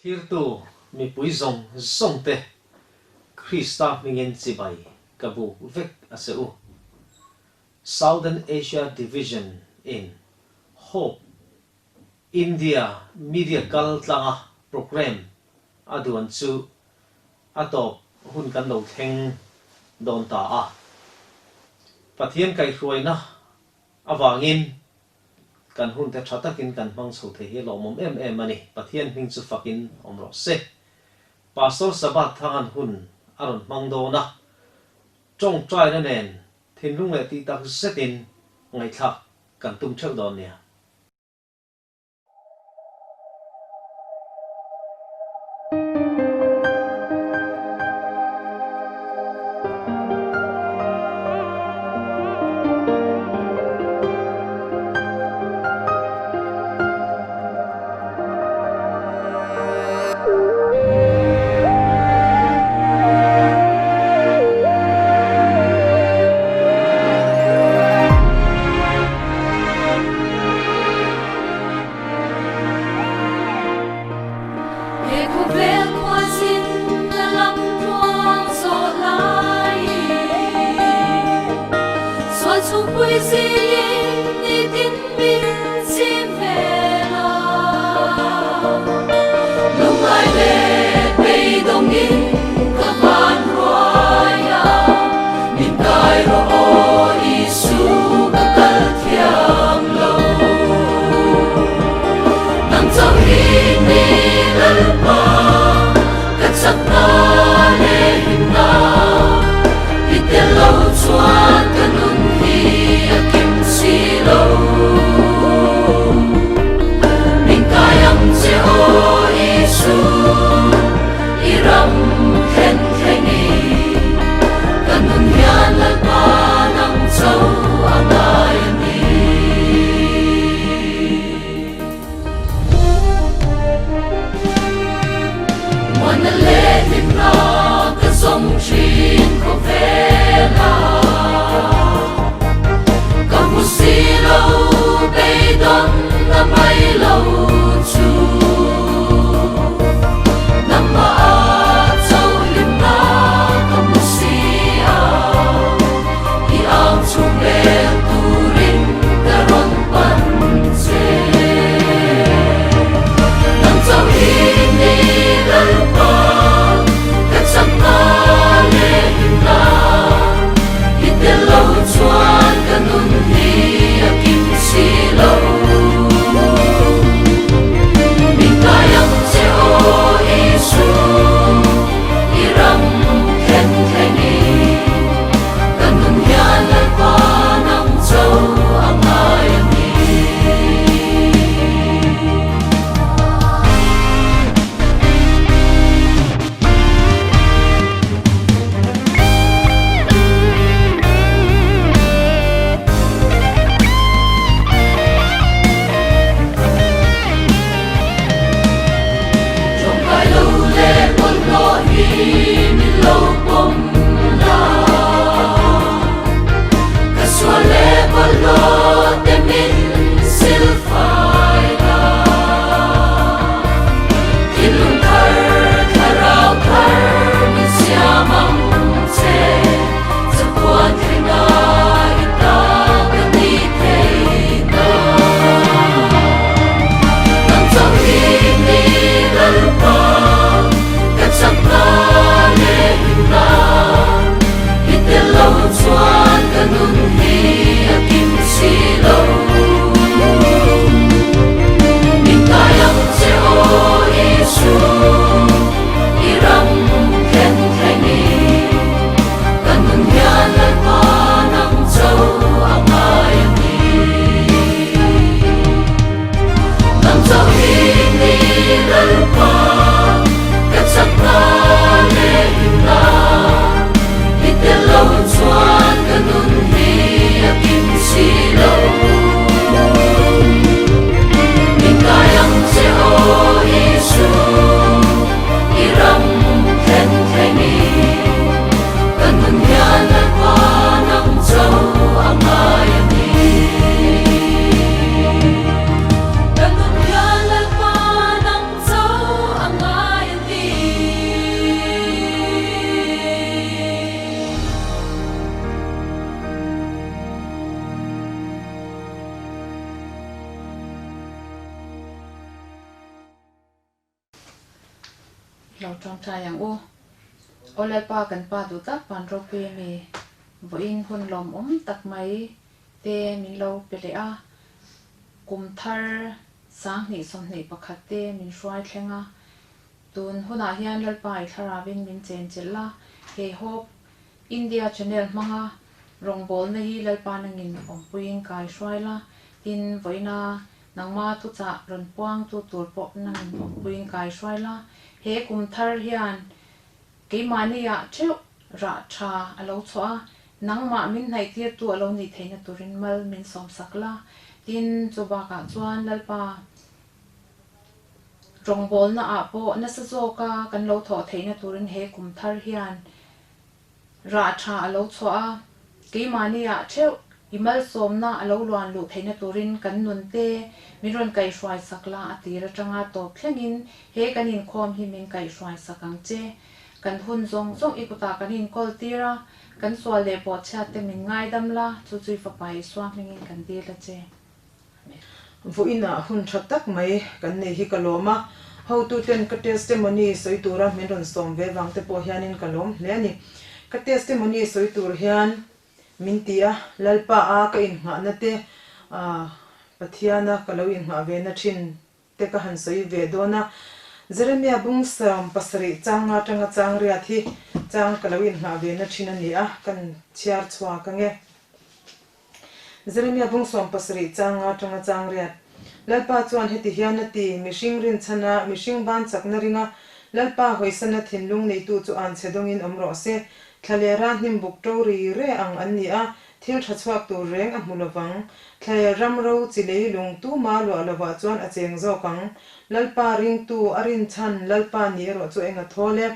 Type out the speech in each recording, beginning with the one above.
Thlirtu mipui zawng zawng te Krista hmingin chibai ka buk vek a che u. Southern Asia Division in Hope India Media kal tlanga programme a duan chu a tawp hun kan lo thleng dawn ta a. Pathian kaihhruaina avangin kan hunte tha takin kan hmang chho thei hi a lawmawm em em a ni. Pathian hming chu fakin awm rawh se. Pastor Sabbath thangan hun a rawn hmang dawn a, tawngtaina nen thinlung leh tih tak zetin ngaihthlak kan tum theuh dawn nia. He khawvel khuazin na lam tluang zawh laiin sual chhungpui zilin nitin min chim vel a. Lungngai leh beidawngin ka van ruai a, min kai rawh aw Isu ka kal thiam lo. Nang chauh hi ni Lalpa ka chakna leh himna, i tel lo chuan ka nun hi a kim si lo. Min kai ang che aw Isu, i ram thlen thleng i, ka nun hian Lalpa nang chauh a ngai a ni. Lo tawngtai ang u. Aw Lalpa kan Pa duh tak van ropui a mi vawiin hun lawmawm tak mai te min lo pe leh a, kum thar 2021 te min hruai thleng a, tun hunah hian Lalpa i thlarauin min chenchilh a, he Hope India Channel hmanga rawngbawlna hi Lalpa nangin awmpuiin kai hruai la, tin vawiina Nangma thuchah rawn puangtu tur pawh nangin awmpuiin kai hruai la, he kum thar hian keimahniah theuh rah tha a lo chhuah a, nangmah min hnaihtirtu a lo nih theihna turin mal min sawmsak la, tin chu bakah chuan Lalpa rawngbawlna ah pawh nasa zawka kan lo thawh theihna turin he kum thar hian Rah tha a lo chhuah a, keimahniah theuh i malsawmna a lo luan luh theihna turin kan nunte min rawn kaihhruai sak la a tir atanga tawp thlengin he kan inkhawm hi min kaihhruai sak ang che. Kan hun zawng zawng i kutah kan inkawl tir a, kan sual leh bawhchhiatte min ngaidam la, chu chu i Fapa Isua hmingin kan dil a che. Amen. Vawiinah hun tha tak mai kan nei hi ka lawm a, hotuten ka testimony sawi tura min rawn sawm ve vang te pawh hianin ka lawm hle a ni. Ka testimony sawi tur hian min ti a, Lalpa a ka innghahna te, Pathiana ka lo innghah ve na thin te ka han sawi ve dawn a, Jeremia bung 70 chang atanga chang riat hi chang ka lo innghah ve na thin a ni a, kan chhiar chhuak ange. Jeremia bung 70 chang atanga chang riat. Lalpa chuan heti hian a ti, Mihring rinchhana, mihring ban chakna ringa, Lalpa hawisana thinlung neitu chu an chhe dawngin awm rawh se. Thlalera hnim buk to ri re ang an ni a, thil tha chhuak tur reng a hmu lovang. Thlaler ram ro chi lei lung tuma luah lovah chuan a cheng zawk ang. Lalpa ringtu a rinchhan Lalpa ni erawh chu eng a thawl e.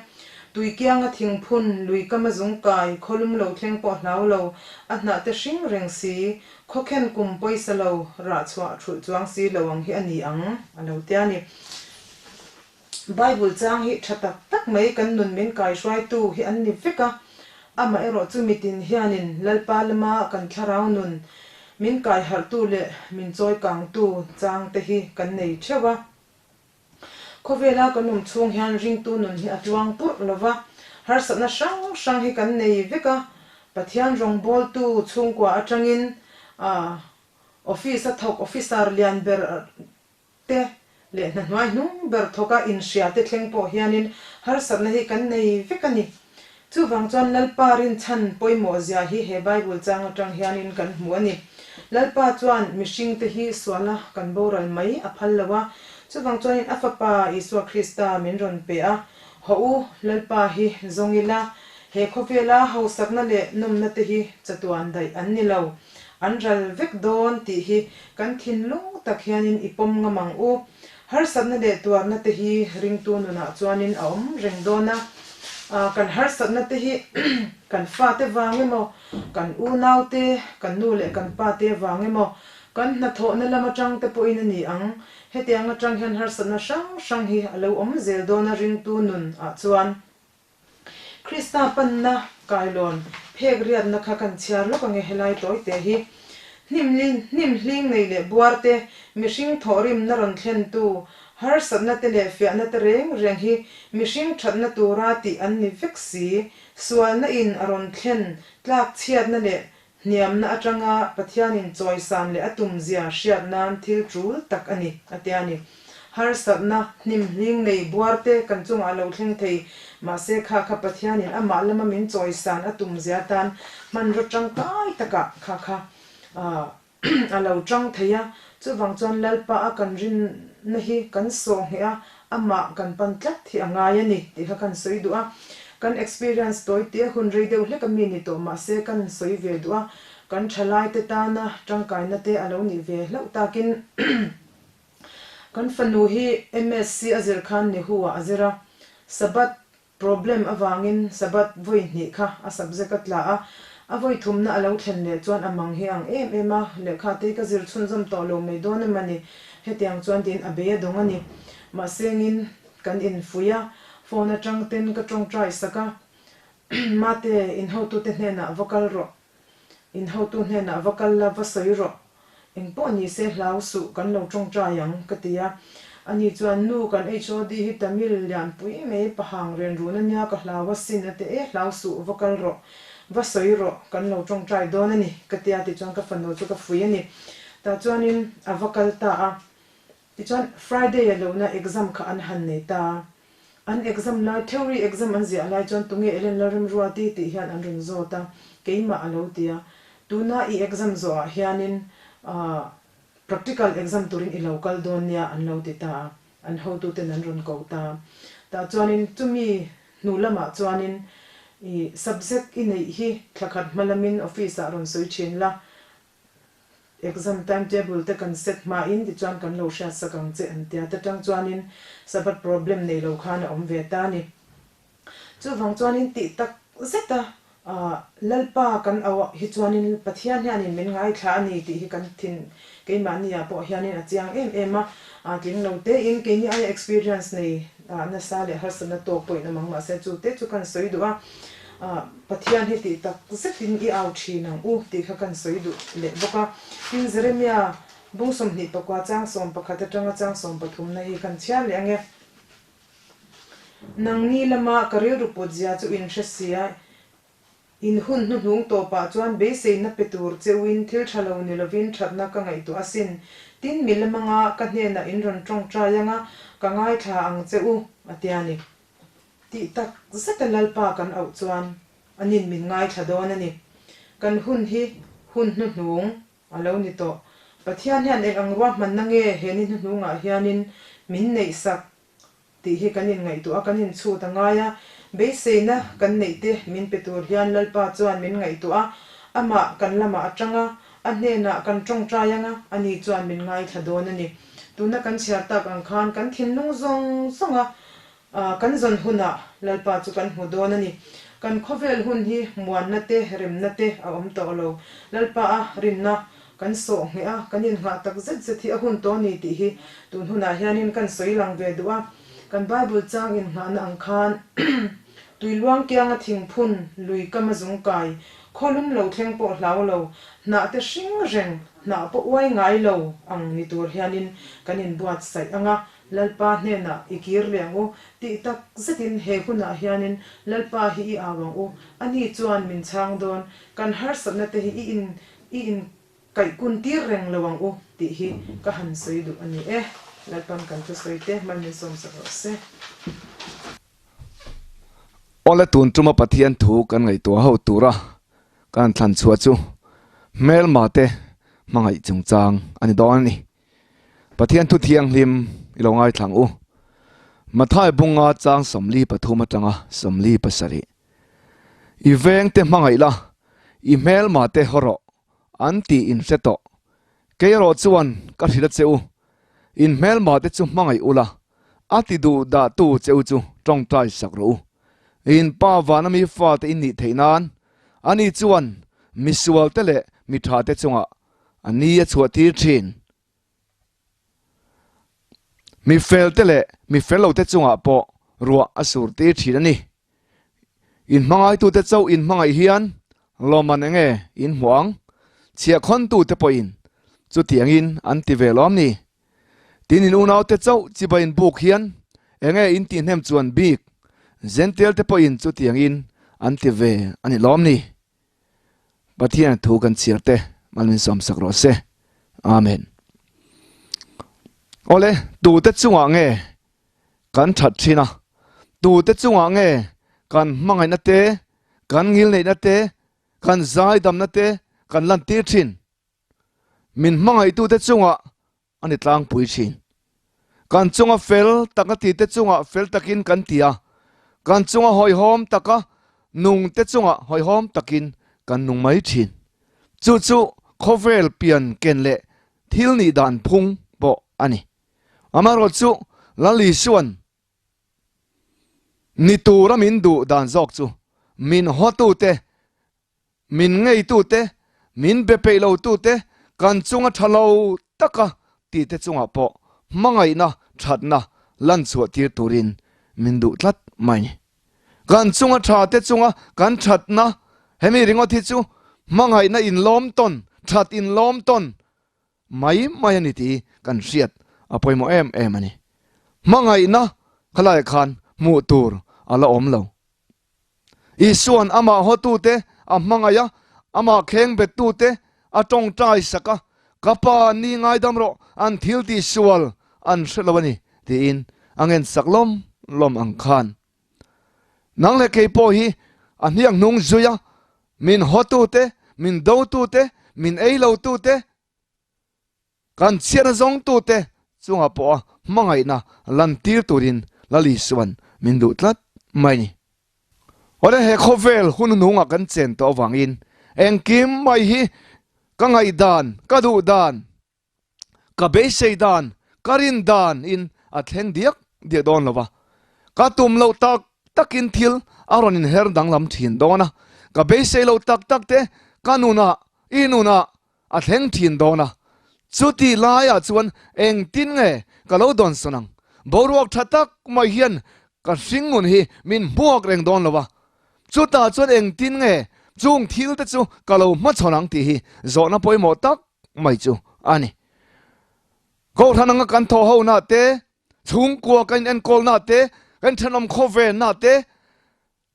Tui kianga thingphun, lui kama zung kai, khawlum lo thleng pawh hlau lo, a hnah te hring reng si, khawkhen kum pawisa lo, rah chhuah thulh chuang si lo ang hi a ni ang, a lo tia ni. Bible chang hi tha tak tak mai kan nun min kaihruaitu hi an ni vek a, amaherawh chu mitin hianin Lalpa lama kan thlarau nun min kaiharhtu leh min chawikangtu chang te hi kan nei theuh a. Khawvela kan awm chhung hian ringtu nun hi a tluang purh lo va, harsatna hrang hrang hi kan nei vek a, Pathian rawngbawltu chhungkua atangin office a thawk officer lian ber te leh hna hnuai hnung ber thawka inhria te thleng pawh hianin harsatna hi kan nei vek a ni. Chuvang chuan Lalpa rinchhan pawimawh zia hi he Bible chang atang hianin kan hmu a ni. Lalpa chuan mihringte hi suala kan boral mai a phal lo a, chuvang chuanin a Fapa Isua Krista min rawn pe a, Hawh u, Lalpa hi zawng ila, he khawvela hausakna leh nawmna te hi chatuan daih an ni lo, an ral vek dawn tih hi kan thinlung tak hianin i pawm ngam ang u. Harsatna leh tuarna te hi ringtu nunah chuanin a awm reng dawn a, kan harsatna te hi kan fate vang emaw, kan unaute, kan nu leh kan pate vang emaw, kan hnathawhna lam atang te pawhin a ni ang. Hetiang atang hian harsatna hrang hrang hi a lo awm zel dawn a ringtu nun ah chuan. Krista panna kailawn phek riatna kha kan chhiar lawk ange helai tawi te hi. Hnim hnim hling nei leh buar te, mihring thawhrimna rawn thlentu, harsatna te leh fiahna te reng reng hi mihring thatna tura tih an ni vek si. Sualna in a rawn thlen tlak chhiatna leh hniamna atanga Pathianin chawisan leh a tumzia hriat nan thil tul tak a ni, a ti a ni. Harsatna, hnimhling nei buarte kan chungah a lo thleng thei, mahse kha kha Pathianin amah lama min chawisan a tumzia atan hmanraw tangkai takah kha kha a lo tang thei a. Chuvang chuan Lalpa a kan rinna hi kan sawh ngheh a, amah kan pan tlat hi a ngai a ni tih kha kan sawi duh a. Kan experience tawi tia hun rei deuh hlek a mi ni tawh mahse kan sawi ve duh a, kan thalaite tana tangkaina te a lo nih ve hlauh takin kan fanu hi MSc a zir khan Nehu ah a zir a, Sabbath Problem avangin Sabbath vawi hnih kha a subject a tla a, a vawi thumna a lo thlen leh chuan a mang hi ang em em a, lehkha te hi ka zir chhunzawm tawh lo mai dawn em a ni, hetiang chuan tiin a bei a dawng a ni. Mahse ngin kan infuih a, phone atang ten ka tawngtai sak a, Mate, in hotute hnenah va kal rawh, in hotu hnenah va kal la, va sawi rawh, engpawh ni se hlau suh, kan lo tawngtai ang, ka ti a. Ani chuan, Nu, kan HOD hi Tamil lianpui mai pahang ren run a nia ka hlau asin a ti e, hlau suh, va kal rawh, va sawi rawh, kan lo tawngtai dawn a ni, ka tia tichuan ka fanu chu ka fui a ni. Tah chuanin a va kal ta a. Tichuan Friday a lohna exam kha an han nei ta a. An exam lai, theory exam an ziah lai chuan tunge Ellen Lalremruati tih hian an rawn zawt a, keimah a lo ti a. Tuna i exam zawhah hianin aah practical exam turin i lo kal dawn nia an lo ti ta a, an hotuten an rawn ko ta a. Tah chuanin chumi hnu lamah chuanin i subject i neih hi thla khat hma lamin office ah rawn sawi thin la, Exam timetable te kan set hmain tichuan kan lo hriatsak ang che an tia ta tang chuanin Sabbath problem nei lo khan a awm ve ta a ni. Chuvang chuanin tih tak zeta Lalpa kan auh hi chuanin Pathian hianin min ngaithla a ni tih hi kan thin keimahni ah pawh hianin a chiang em em a, tling lo tein keini aia experience nei nasa leh harsatna tawk pawhin awm ang mahse chu te chu kan sawi duh a. Pathian hi tih tak zetin i au thin ang u tih kha kan sawi duh leh bawk a. Tin, Jeremia bung 24 chang 11 atanga chang sawmpathumna hi kan chhiar leh ang e. Nangni lama ka rilru put zia chu in hre sia, in hun hnuhnung tawpah chuan beiseina pe tur che uin thil tha lo ni lovin thatna ka ngaihtuah asin. Tin, mi lamanga ka hnenah in rawn tawngtai anga ka ngaithla ang che u, a tia ni. Tih tak zeta Lalpa kan auh chuan anin min ngaithla dawn a ni. Kan hun hi hun hnuhnung a lo ni tawh. Pathian hian eng ang ruahmanna nge he ni hnuhnungah hianin min neihsak tih hi kan inngaihtuah a, kan inchhut a ngai a. Beiseina kan neih te min pe tur hian Lalpa chuan min ngaihtuah a, amah kan lamah a tang a, a hnenah kan tawngtai ang a, ani chuan min ngaithla dawn a ni. Tuna kan chhiar tak ang khan kan thinlung zawng zawng a, Kan zawn hunah Lalpa chu kan hmu dawn a ni. Kan khawvel hun hi muanna te, remna te a awm tawh lo. Lalpa a rinna kan sawh ngheh a, kan innghah tak zet zet hi a hun tawh a ni tih hi tun hunah hianin kan sawi lang ve duh a. Kan Bible chang innghahna ang khan Tuiluang kianga thingphun, lui kama zungkai, khawlum lo thleng pawh hlau lo, hnah te hring reng, hnah pawh uai ngai lo ang ni tur hianin kan inbuatsaih ang a. Lalpa hnenah i kir leh ang u, tih tak zetin he hunah hianin Lalpa hi i au ang u, ani chuan min chhang dawn, kan harsatna te hi i in i in kaih kun tir reng lo ang u tih hi ka han sawi duh a ni e. Lalpan kan thusawi te hman min sawmsak rawh se. Awle tun tuma Pathian thu kan ngaihtuah ho tura kan thlan chhuah chu hmelma te hmangaih chungchang a ni dawn a ni. Pathian thu thianghlim i lo ngaithlang u. Mathai bunga chang 43 atanga 47. I veng te hmangaih la, i hmelma te haw rawh, an tih in hre tawh. Kei erawh chuan ka hrilh a che u, in hmelma te chu hmangaih ula, a ti duh dah tu che u chu tawngtai sak rawh u. In pa vana mi fate in nih theih nan, ani chuan misual te leh mi tha te chungah A ni a chhuah tir thin. Mi fel te leh mi fel lo te chungah pawh ruah a sur tir thin a ni. In hmangaitute chauh in hmangaih hian lawmman enge in hmuh ang? Chhiahkhawntute pawhin chutiangin an ti ve lawm ni? Tin in unaute chauh chibai in buk hian enge in tihhnem chuan bik? Zential te pawhin chutiangin an ti ve a ni lawm ni? Pathian thu kan chhiar te mal min sawm sak rawh se. Amen. Awle, tute chungah nge kan that thin a? Tute chungah nge kan hmangaihna te, kan ngilneihna te, kan zaidamna te kan lantir thin? Min hmangaihtute chungah a ni tlangpui thin. Kan chunga fel taka tite chungah fel takin kan ti a, kan chunga hawihhawm taka nungte chungah hawihhawm takin kan nung mai thin. Chu chu khawvel pian ken leh thil nih dan phung pawh a ni. Amaherawhchu Lal Isua'n ni tura min duh dan zawk chu min hawtute Min ngeitute, min be peih lotute, kan chunga tha lo taka tite chungah pawh hmangaihna thatna lan chhuah tir turin min duh tlat mai. Kan chunga tha te chunga kan thatna, hemi ringawt hi chu hmangaihna inlawm tawn, that inlawm tawn mai mai a ni tih kan hriat a pawimawh em em a ni. Hmangaihna khalaiah khan hmuh tur a la awm lo. Isua'n amah hawtute a hmangaih a, amah khengbettute a tawngtai sak a, Ka Pa, ni ngaidam rawh, an thil tih sual an hre lo a ni, tiin a ngensak lawm lawm ang khan. Nang leh kei pawh hi a hniak hnung zui a, min hawtute, min dotute, min ei lotute, Kan chhiatna zawngtute chungah pawha hmangaihna lantir turin Lal Isua'n min duh tlat mai ni. Awle he khawvel hun hnungah kan chen tawh avangin engkim mai hi ka ngaihdan, ka duh dan, ka beisei dan, ka rin dan in a thleng diak diak dawn lo va. Ka tum loh tak takin thil a rawn inher danglam thin dawn a, ka beisei loh tak tak te ka nunah, i nunah A thleng thin dawn a, chuti laiah chuan engtin nge ka lo dawn sawn ang? Boruak tha tak mai hian ka hringngun hi min hmuak reng dawn lo a, chutah chuan engtin nge chung thil te chu ka lo hmachhawn ang tih hi zawhna pawimawh tak mai chu a ni. Kohhran anga kan thawh ho na te, chhungkua kan inenkawl na te, kan thenawm khawvel na te,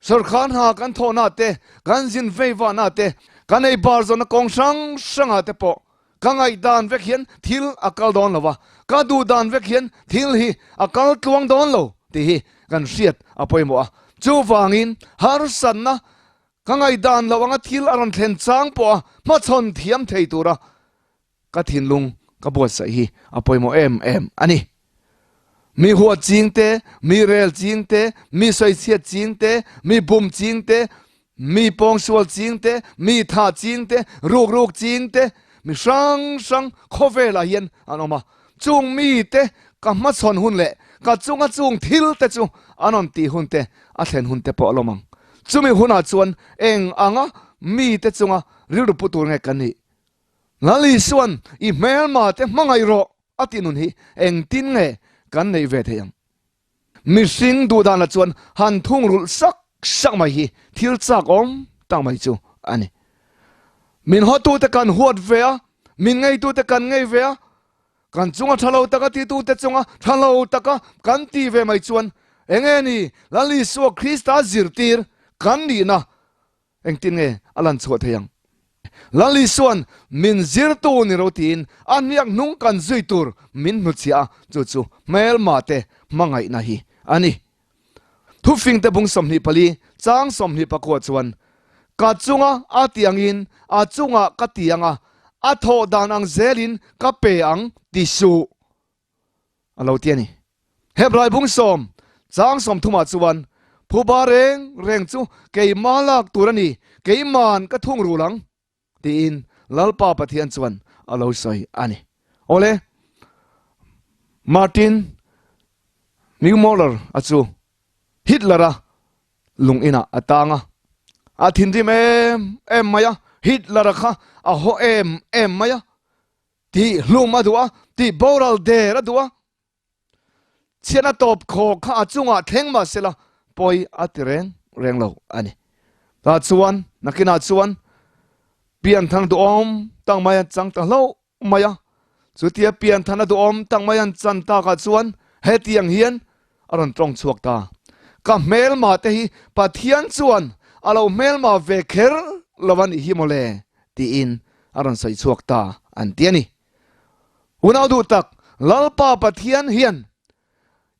Sawrkar hna kan thawhna te, kan zin vei vahna te, kan ei bar zawnna kawng hrang hrangah te pawh ka ngaihdan vek hian thil a kal dawn lo a, ka duh dan vek hian thil hi a kal tluang dawn lo tih hi kan hriat a pawimawh a. Chuvangin harsatna ka ngaihdan loh anga thil a rawn thlen chang pawha hmachhawn thiam thei tura Ka thinlung ka buatsaih hi a pawimawh em em a ni. Mi huat ching te, mi rel ching te, mi sawichhiat ching te, mi bum ching te, mi pawngsual ching te, mi tha ching te, ruk ruk ching te, mi hrang hrang khawvelah hian an awm a. Chung mi te ka hmachhawn hun leh ka chunga chung thil te chu an rawn tih hun te, a thlen hun te pawh a lawm ang. Chumi hunah chuan eng anga mi te chunga rilru pu tur nge kan nih? Lal Isua'n i hmelma te hmangaih rawh a tih nun hi engtin nge kan neih ve theih ang? Mihring duhdanah chuan han thungrulh sak sak mai hi thil chak awm tak mai chu a ni. Min hawtute kan huat ve a, min ngeitute kan ngei ve a, kan chunga tha lo taka titute chunga tha lo taka kan ti ve mai chuan enge ni Lal Isua Krista zirtir kan nihna Engtin nge a lan chhuah thei ang? Lal Isua'n min zirtu ni ro tiin a hniak hnung kan zui tur min hnutchhiah a, chu chu hmelma te hmangaihna hi a ni. Thufingte bung 24 chang 24 chuan, Ka chunga a ti angin a chungah ka ti ang a, a thawh dan ang zelin ka pe ang ti suh. A lo ti a ni. Hebrai bung sawm chang 30 ah chuan phuba reng reng chu keima lak tur a ni, keiman ka thung rul ang tiin Lalpa Pathian chuan a lo sawi a ni. Awle, Martin Niemöller a chu Hitler-a lung inah a tang a, a thinrim em em mai a, Hitler-a kha a haw em em mai a, Tih hlum a duh a, tih boral der a duh a. Chhiatna tawp khawk kha a chungah thleng mah sela pawi a ti reng reng lo a ni. Tah chuan nakinah chuan pianthar duhawm tak mai an chang ta hlauh mai a. Chutia pianthar duhawm tak mai an chan takah chuan hetiang hian a rawn tawng chhuak ta. Ka hmelma te hi Pathian chuan a lo hmelma ve kher lo a nih hi mawle tiin a rawn sawi chhuak ta an ti a ni. Unau duh tak, Lalpa Pathian hian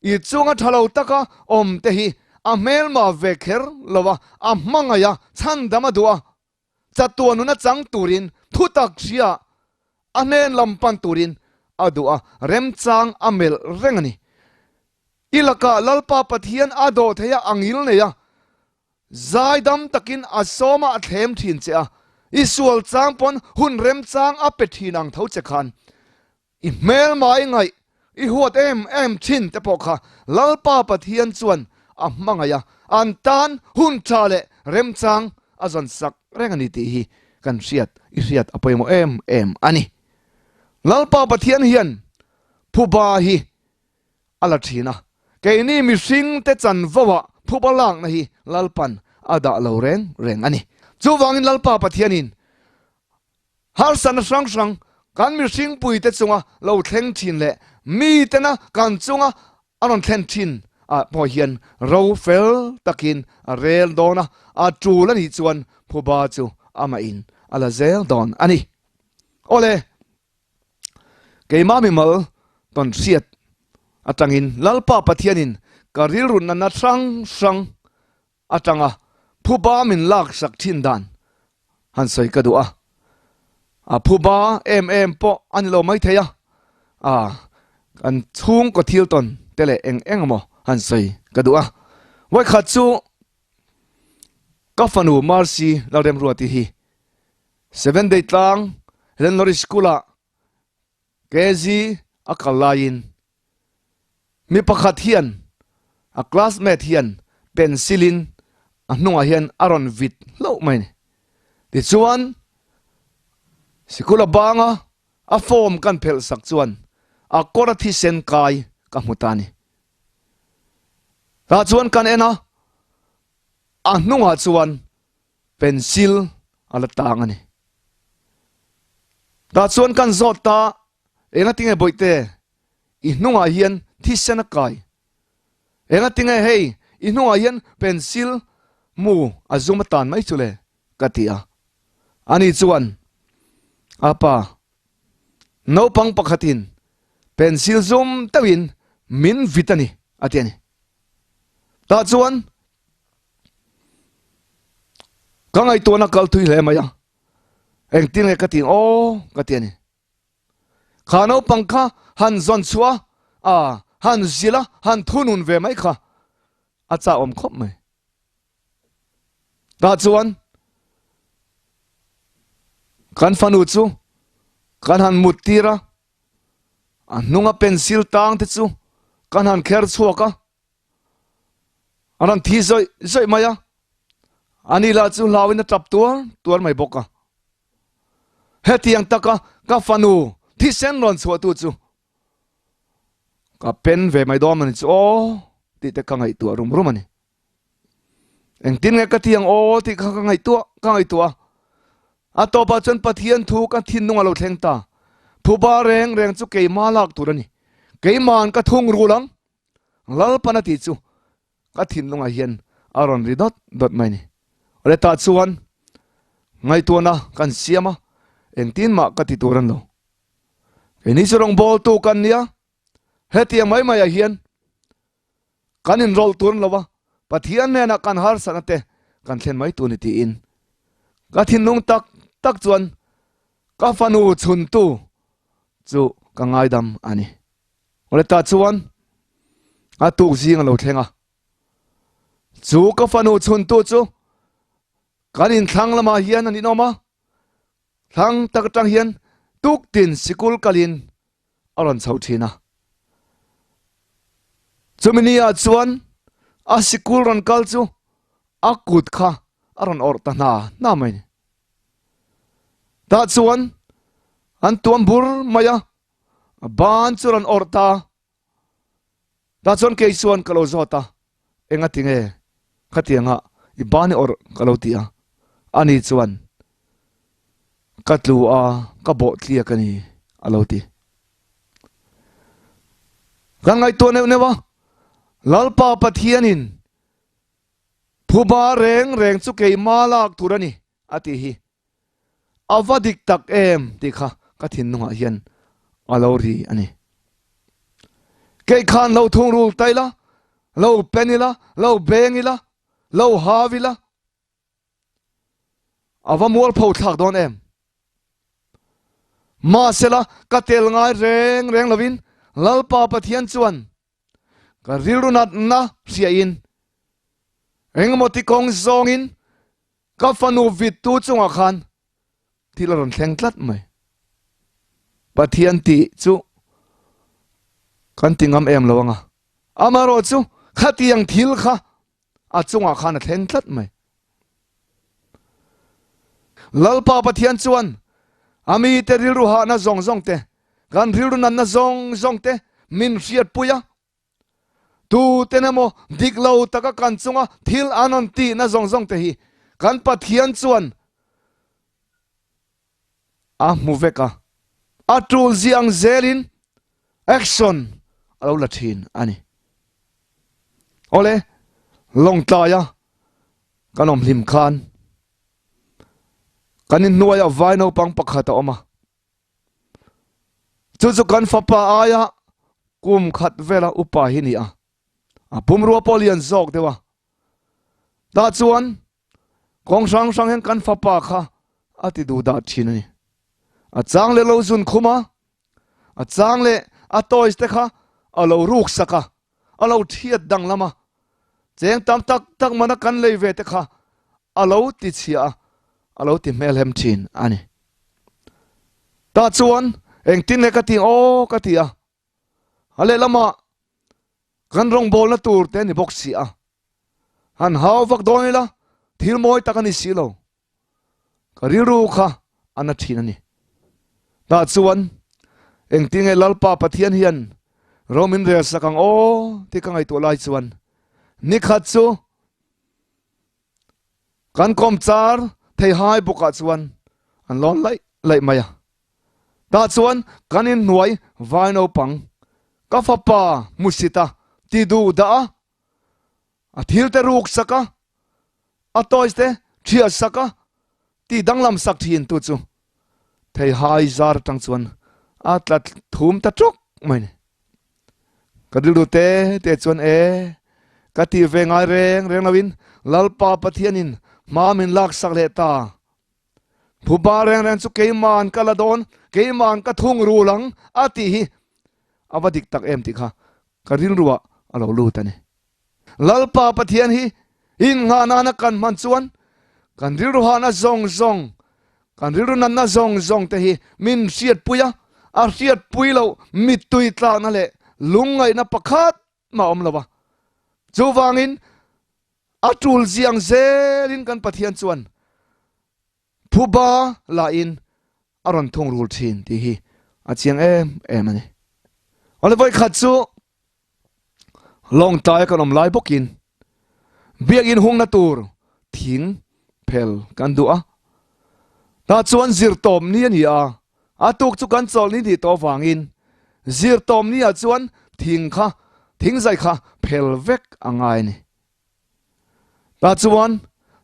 i chunga tha lo taka awm te hi a hmelma ve kher lo a, a hmangaih a, chhandam a duh a, chatuan nuna chang turin thutak hria a hnen lam pan turin a duh a, remchang a melh reng a ni. I lakah Lalpa Pathian a dawh thei a, a ngil nei a, zaidam takin a sawm a, a thlem thin che a, i sual chang pawn hun remchang a pe thin ang tho che khan I hmelma i ngaih, i huat em em thin te pawh kha Lalpa Pathian chuan a hmangaih a, an tan hun tha leh remchang a zawn sak reng a ni tih hi kan hriat, i hriat a pawimawh em em a ni. Lalpa Pathian hian phuba hi a la thin a, keini mihring te chanvo ah phuba lakna hi Lalpan a dah lo reng reng a ni. Chuvangin Lalpa Pathianin Harsatna hrang hrang kan mihringpuite chunga lo thleng thin leh mitena kan chunga a rawn thlen thin ah pawh hian ro fel takin a rel dawn a, a tul a nih chuan phuba chu amah in a la zel dawn a ni. Awle, keimah mimal tawn hriat atangin Lalpa Pathianin ka rilru natna hrang hrang atanga phuba min laksak thin dan han sawi ka duh a, a phuba em em pawh a ni lo maithei a, a kan chhungkaw thil tawn te leh eng eng emaw han sawi ka duh a. Vawikhat chu ka fanu Mercy Lalremruati hi Seven Day tlang Helen Lorry School ah KG a kal laiin mi pakhat hian a classmate hian pencil in a hnungah hian a rawn vit hlauh mai a ni. Tichuan sikul a bang a, a form kan phelh sak chuan a kawr a thisen kai ka hmu ta a ni. Tah chuan kan en a, a hnungah chuan pencil a la tang a ni. Tah chuan kan zawt ta, Enga tinge bawihte, i hnungah hian thisen a kai? Enga tinge hei, i hnungah hian pencil mu a zum a tan mai chu le? ka ti a. Ani chuan, Apa, naupang pakhatin pencil zum deuhin min vit a ni, a ti a ni. Tah chuan Ka ngaihtuahna kal thui hle mai a, engtin nge ka tih aw ka ti a ni. Kha naupang kha han zawn chhuah a, han zil a, han thunun ve mai kha a chahawm khawp mai. Tah chuan kan fanu chu kan han mut tir a, a hnunga pencil tang te chu kan han kher chhuak a. A rawn thi zawih zawih mai a, ani lah chu hlauin a tap tuar tuar mai bawk a. Hetiang taka ka fanu thisen rawn chhuahtu chu ka pen ve mai dawn a ni chu aw tih te ka ngaihtuah rum rum a ni. Engtin nge ka ti ang aw tih kha ka ngaihtuah ka ngaihtuah a. A tawpah chuan Pathian thu ka thinlung a lo thleng ta. Phuba reng reng chu keimah lak tur a ni. Keima'n ka thung rul ang. Lalpan a tih chu ka thinlungah hian a rawn ri dawt dawt mai a ni. Awle tah chuan ngaihtuahna kan siam a, engtin mah ka ti tur a ni lo. Keini chu rawngbawltu kan nia, hetiang mai maiah hian kan inrawlh tur a ni lo va, Pathian hnenah kan harsatna te kan thlen mai tur a ni tiin ka thinlung tak tak chuan ka fanu chhuntu chu ka ngaidam a ni. Awle tah chuan a tuk zing a lo thleng a, chu ka fanu chhuntu chu kan inthlang lamah hian an inawm a, thlang tak atang hian tuktin sikul kalin a rawn chho thin a. Chumi ni ah chuan a sikul rawn kal chu a kut kha a rawn awrh ta hna hna mai a ni. Tah chuan an tuam bur mai a, A ban chu rawn awrh ta. Tah chuan kei chuan ka lo zawt a, Enga tinge khatianga i ban i awrh ka lo ti a. Ani chuan, Ka tlu a, ka bawh tliak a ni a lo ti. Kan ngaihtuah neuh neuh a, Lalpa Pathianin phuba reng reng chu keimah lak tur a ni a tih hi. A va dik tak em tih kha ka thinlungah hian a lo ri a ni. Kei khan lo thungrul ta ila, lo pen ila, lo beng ila, lo hau ila, a va mualpho thlak dawn em? Mahsela ka tel ngai reng reng lovin Lalpa Pathian chuan ka rilru natna hriain engemaw ti kawng zawngin Ka fanu vittu chungah khan thil a rawn thleng tlat mai. Pathian tih chu kan ti ngam em lo anga. Amaherawh chu khatiang thil kha a chungah khan a thleng tlat mai. Lalpa Pathian chuan a mite rilru hahna zawng zawng te, kan rilru nanna zawng zawng te min hriatpui a. Tuten emaw dik lo taka kan chunga thil an rawn tihna zawng zawng te hi kan Pathian chuan a hmu vek a, a tul ziang zelin action a lo la thin a ni. Awle, Lawngtlaia kan awm hlim khan kan inhnuaiah vai naupang pakhat a awm a. Chu chu kan fapa aia kum khat vela upa hi ni a. A pumrua pawh lian zawk deuh a. Tah chuan kawng hrang hrang hian kan fapa kha a ti duh dah thin a ni. A chang leh lo zun khum a, a chang leh a toys te kha a lo ruk sak a, a lo thiat danglam a. Cheng tam tak tak mana kan lei ve te kha a lo ti chhia a, a lo ti hmelhem thin a ni. Tah chuan engtin nge ka ti aw ka ti a, a lehlamah kan rawngbawlna tur te a ni bawk si a, han hau vak dawn ila thil mawi tak a ni si lo. Ka rilru kha a na thin a ni. Tah chuan engtin nge Lalpa Pathian hian ro min rel sak ang aw tih ka ngaihtuah lai chuan nikhat chu Kan kawmchar theihai bawkah chuan an lawn laih laih mai a. Tah chuan kan inhnuai vai naupang ka fapa hmusit a ti duh dah a, a thil te ruk sak a, a toys te thiah sak a, ti danglam sak thin tu chu theihai zar atang chuan a tla thum ta tawk mai ni. Ka rilru te te chuan e, ka ti ve ngai reng reng loin Lalpa Pathianin hma min laksak leh ta. Phuba reng reng chu keima'n ka la dawn, keima'n ka thung rul ang a tih hi a va dik tak em tih kha ka rilruah a lo lut a ni. Lalpa Pathian hi innghah nana kan hman chuan kan rilru hahna zawng zawng, kan rilru natna zawng zawng te hi min hriatpui a, a hriatpui loh mittui tlakna leh lungngaihna pakhat mah a awm lo a. Chuvangin a tul ziang zelin kan Pathian chuan Phuba lahin a rawn thungrul thin tih hi a chiang em em a ni. Awle vawikhat chu Lawngtlaia kan awm lai bawkin biakinn hungna tur thing phel kan duh a. Tah chuan zirtawm ni a ni a, a tuk chu kan chawlh ni nih tawh avangin zirtawm ni ah chuan thing kha thingzai kha phel vek a ngai a ni. Tah chuan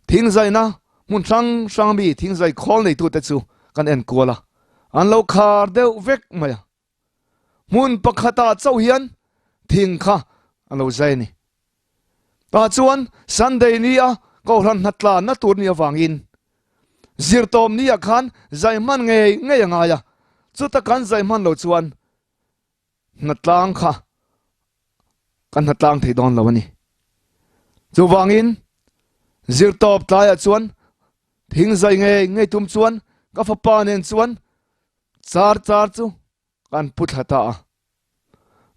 thingzaina hmun hrang hrang mi thingzai khawl neitute chu kan en kual a, an lo khar deuh vek mai a. Hmun pakhatah chauh hian thing kha a lo zai a ni. Tah chuan Sunday ni a Kohhran hnatlanna tur ni avangin zirtawm ni ah khan zai hman ngei ngei a ngai a, chuta kan zai hman lo chuan hnatlang kha kan hnatlang thei dawn lo a ni. Chuvangin zirtawp tlaiah chuan thing zai ngei ngei tum chuan ka fapa nen chuan char char chu kan pu thla ta a.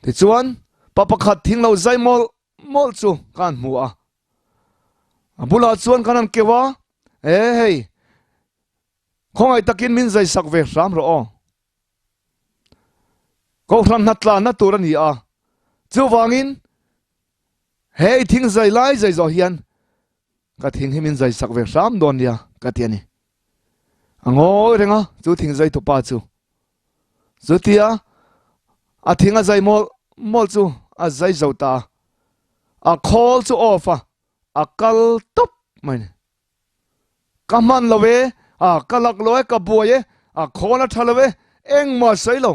Tichuan pa pakhat thing lo zai mawlh mawlh chu kan hmu a. A bulah chuan kan han keuh a, E hei, khawngaih takin min zai sak ve hram rawh aw. Kohhran hnatlanna tur a ni a, chuvangin he i thing zai lai zai zawh hian ka thing hi min zai sak ve hram dawn nia ka ti a ni. A ngawi reng a, chu thing zai tupa chu. Chutia a thing a zai mawlh mawlh chu a zai zo ta a, a khawl chu off a, a kal tawp mai a ni. Ka hman lo e, a ka lak lo e, ka buai e, a khawn a tha lo e, engmah sawi lo.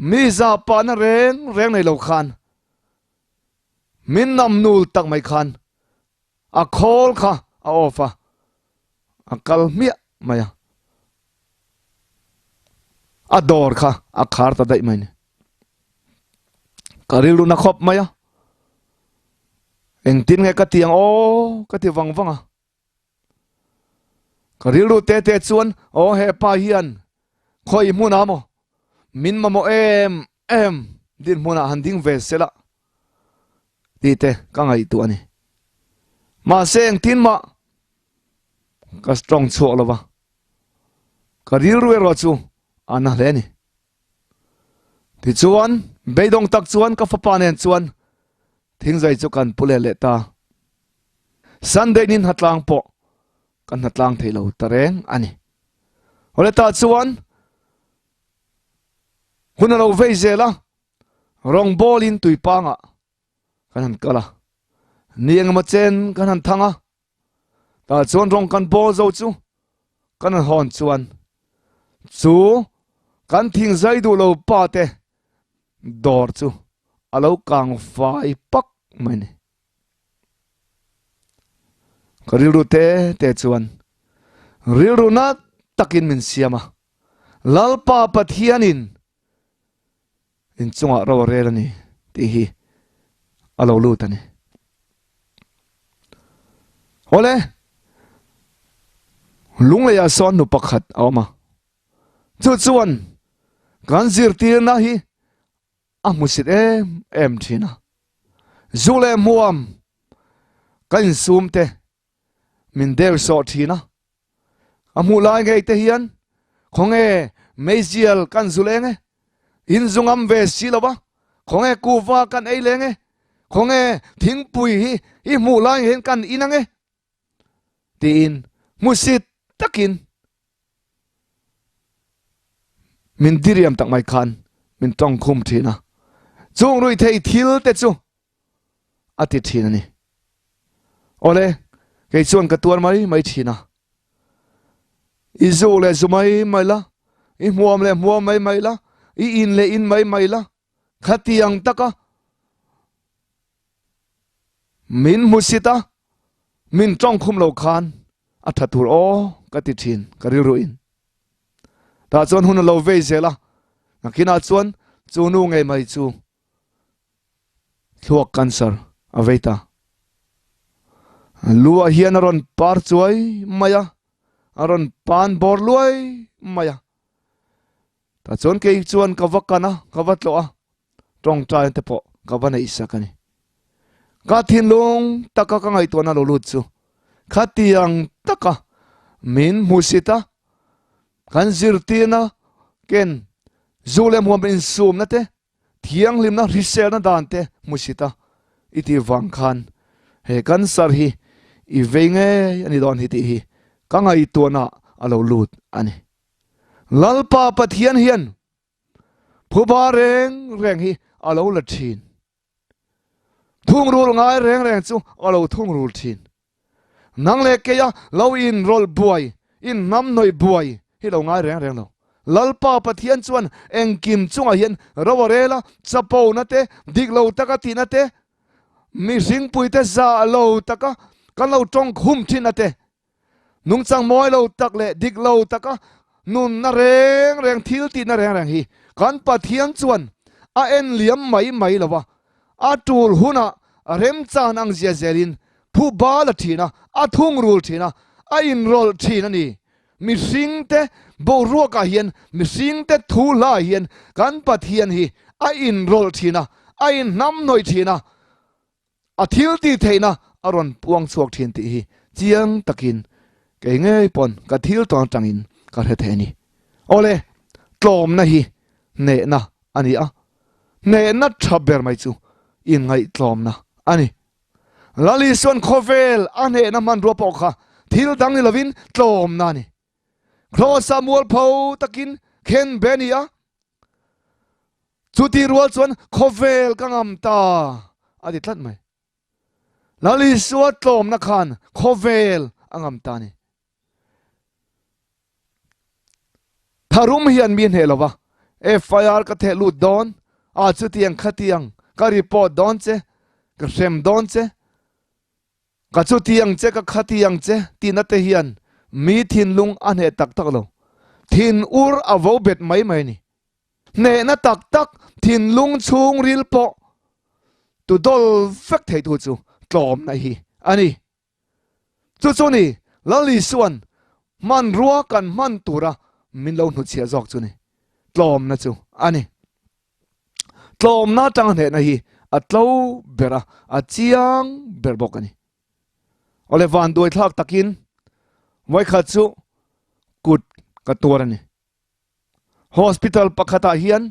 Mi zah pahna reng reng nei lo khan min nam nul tak mai khan a khawl kha a off a, a kal hmiah mai a. A dawr kha a khar ta daih mai ni. Ka rilru na khawp mai a. Engtin nge ka ti ang aw ka ti vang vang a. Ka rilru te te chuan aw he pa hian khawi hmunah maw min mamawh em em dinhmunah han ding ve se la tih te ka ngaihtuah a ni. Mahse engtin mah ka tawng chhuak lo va, ka rilru erawh chu a na hle a ni. Tichuan, beidawng tak chuan ka fapa nen chuan thingzai chu kan pu leh leh ta. Sunday nin hnatlang pawh kan hnatlang thei lo ta reng a ni. Awle tah chuan hun a lo vei zel a, rawngbawlin tuipangah. Kan han kal a, ni engemaw chen kan han thang a, tah chuan rawng kan bawl zo chu kan han hawn chuan chu kan thing zai duh lo pa te dawr chu a lo kang fai pak mai a ni. Ka rilru te te chuan rilru na takin min siam a, Lalpa Pathianin inchungah ro a rel a ni tih hi a lo lut a ni. Awle, lungleiah sawn nu pakhat a awm a, chu chuan kan zirtirna hi a hmusit em em thin a, zu leh hmuam ka insum te min deu sawh thin a, A hmuh lai ngei te hian khawnge meizial kan zu leng e, in zu ngam ve si lo va, khawnge kuhva kan ei leng e, khawnge thingpui hi i hmuh lai ngei hian kan in ang e tiin hmusit takin min diriam tak mai khan min tawngkhum thin a. Chung ruihtheih thil te chu a ti thin a ni. Awle, kei chuan ka tuar mai mai thin a. I zu leh zu mai mai la, i hmuam leh hmuam mai mai la, i in leh in mai mai la, khatiang taka min hmusit a, min tawngkhum lo khan a tha tur aw ka ti thin ka rilru in. Tah chuan hun a lo vei zel a, nakinah chuan chu nu ngei mai chu Thluak cancer a vei ta. Lu ah hian a rawn par chuai mai a, a rawn pan bawr luai mai a. Tah chuan kei chuan ka va kan a, ka va tlawh a, tawngtai te pawh ka va neih sak a ni. Ka thinlung taka ka ngaihtuahna lo lut chu khatiang taka min hmusit a, kan zirtirna ken zu leh hmuam insumna te Thianghlimna hriselna dan te hmusit a i tih vang khan he cancer hi i vei ngei a ni dawn hi tih hi ka ngaihtuahna a lo lut a ni. Lalpa Pathian hian phuba reng reng hi a lo la thin. Thungrul ngai reng reng chu a lo thungrul thin. Nang leh keia lo inrawlh buai, inhnamhnawih buai hi lo ngai reng reng lo. Lalpa Pathian chuan engkim chungah hian ro a rel a, chapona te, dik lo taka tihna te, mihringpuite zah lo taka kan lo tawng khum thinna te, nungchang mawi lo tak leh dik lo taka nunna reng reng, thil tihna reng reng hi kan Pathian chuan a en liam mai mai lo va, A tul hunah remchan ang zia zelin phu bal a thin a, a thungrul thin a, a inrawlh thin a ni. Mihringte boruakah hian, mihringte thu hlaah hian kan Pathian hi a inrawlh thin a, a inhnamhnawih thin a, a thil tih theihna a rawn puang chhuak thin tih hi chiang takin kei ngei pawn ka thil tawn atangin ka hre thei a ni. Awle, tlawmna hi hnehna a ni a, Hnehna tha ber mai chu inngaihtlawmna a ni. Lal Isuan khawvel a hnehna hmanrua pawh kha thil dang ni lovin tlawmna a ni. Kraws-ah mualpho takin khen be a ni a, chuti rual chuan khawvel ka ngam ta a ti tlat mai. Lal Isua tlawmna khan khawvel a ngam ta a ni. Tharum hian mi hneh lova, FIR ka theh lut dawn, a chutiang khatiang ka report dawn che, ka hrem dawn che, ka chutiang che ka khatiang che tihna te hian mi thinlung a hneh tak tak lo. Thin ur a vo bet mai mai a ni. Hnehna tak tak thinlung chhungril pawh tu dawl vek theitu chu tlawmna hi a ni. Chu chu ni, Lal Isua'n hmanrua kan hman tura min lo hnutchhiah zawk chu ni, tlawmna chu a ni. Tlawmna atanga hnehna hi a tlo ber a, a chiang ber bawk a ni. Awle vanduai thlak takin vawikhat chu kut ka tuar a ni. Hospital pakhatah hian